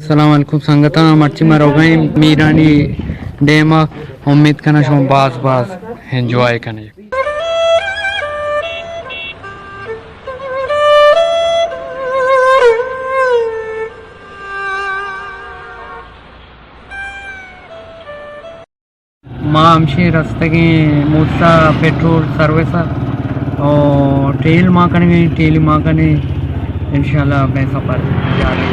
السلام علیکم سنگتاں، مرچی ما روگا ایں میرانی ڈیم ءَ۔ امید کناں شما باز باز انجوائے کنے۔ ما ہمشی رستگیں موٹر ءَ، پیٹرول سروس ءَ، او ٹیل ما کنگیں، ٹیلی ما کنیں، انشاءاللہ مئے سفر جاری۔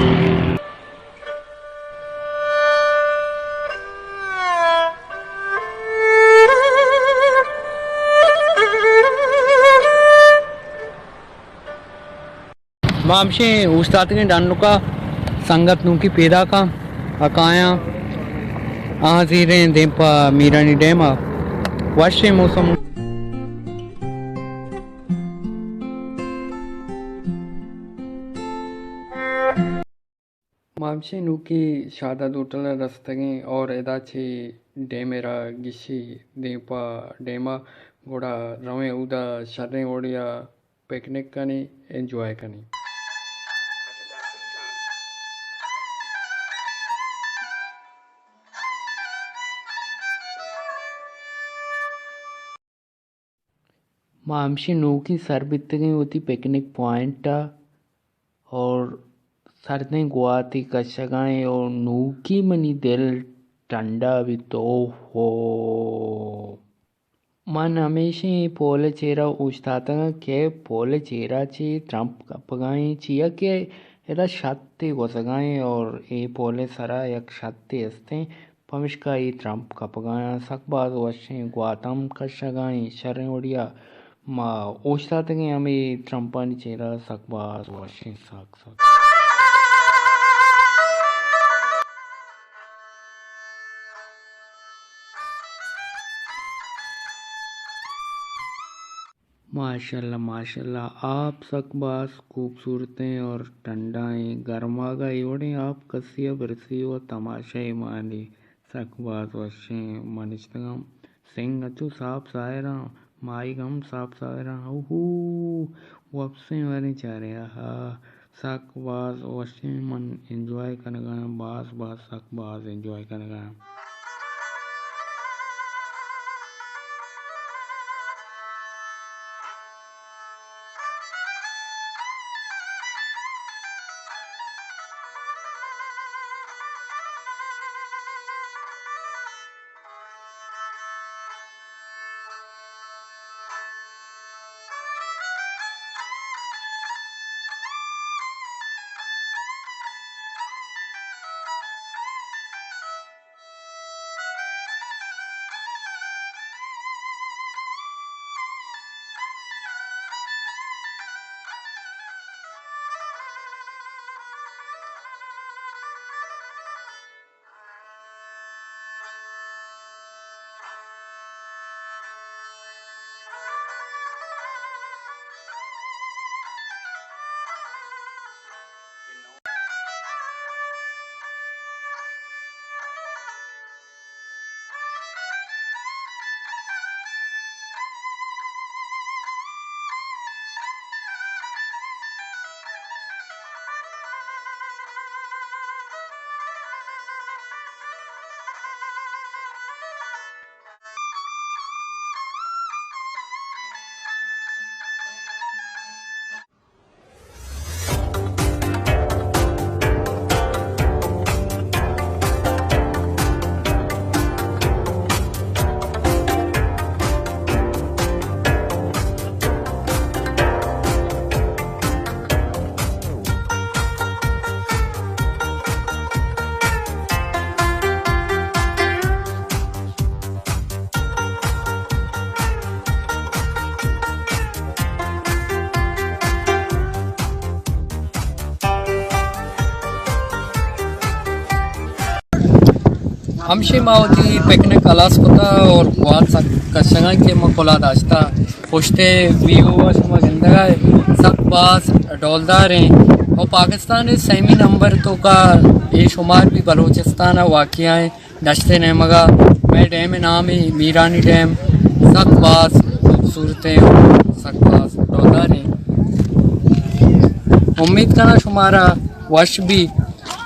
ما ہمشیں اوشتاتگیں ڈنکا، سنگت نوکی پیداکاں، کایاں، آ زیریں دیم پہ میرانی ڈیم ءَ۔ وشیں موسم۔ ما ہمشیں نوکی شاداد ہوٹل ءَ رستگیں اور ادا چہ ڈیم ءَ را گشی دیم پہ ڈیم ءَ، گڑا رویں اودا شریں وڑے ءَ پکنک کنیں، انجوائے کنیں۔ ما ہمشی نوکی سر بیتگیں وتی پکنک پوائنٹ ءَ اور سردیں گواتے کشگائیں اور نوکی منی دل ٹھنڈا بیت۔ اوہو! من ہمیشیں پول ءِ چیرا اوشتاتگاں کہ پول ءِ چیرا چی ترمپ کپگائیں، چیا کہ ادا شتے گوزگائیں اور اے پول ءِ سرا یک شتے استیں، پمشکا اے ترمپ کپگایاں۔ سک باز وشیں گوات ہم کشگائیں، شریں وڑیا ما اوشتاتگیں ہمے ترمپانی چیرا۔ سک باز وشیں، سک سک۔ ماشاءاللہ، ماشاءاللہ، آپ سک باز خوبصورتیں اور ٹھنڈائیں۔ گرماگا اے وڑیں آپ کسی ءَ برسی و تماشا ءَ مانی۔ سک باز وشیں۔ من نشتگاں سنگ انچو صاف ظاہراں، ماہیگ ہم صاف ظاہراں۔ اوہو، وپسیں واریں چارے، آہا۔ سک باز وشیں، من انجوائے کنگایاں، باز باز، سک باز انجوائے کنگایاں۔ ہمشی ما وتی پکنک ہلاس کتا اور گوات سک کشگاں کہ ما کلا داشتا۔ پشتے ویو ءَ شما گندگا ئے، سک باز ڈولدار ایں۔ اور پاکستان ءِ سیمی نمبر توکا اے شمار بی بلوچستان ءَ واقع ایں۔ دشت ءِ نیمگا مئے ڈیم ءِ نام ایں میرانی ڈیم، سک باز خوبصورت ایں، سک باز ڈولدار ایں۔ امید کناں شمارا وش بی۔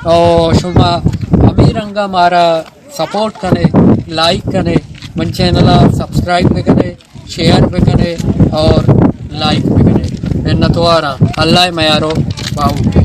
او شما ہمے رنگا مارا سپورٹ کنے، لائک کنے، من چینل سبسکرائب بکنے، شیئر بکنے اور لائک بکنے۔ منتواراں۔ اللہ میارو باہوٹ۔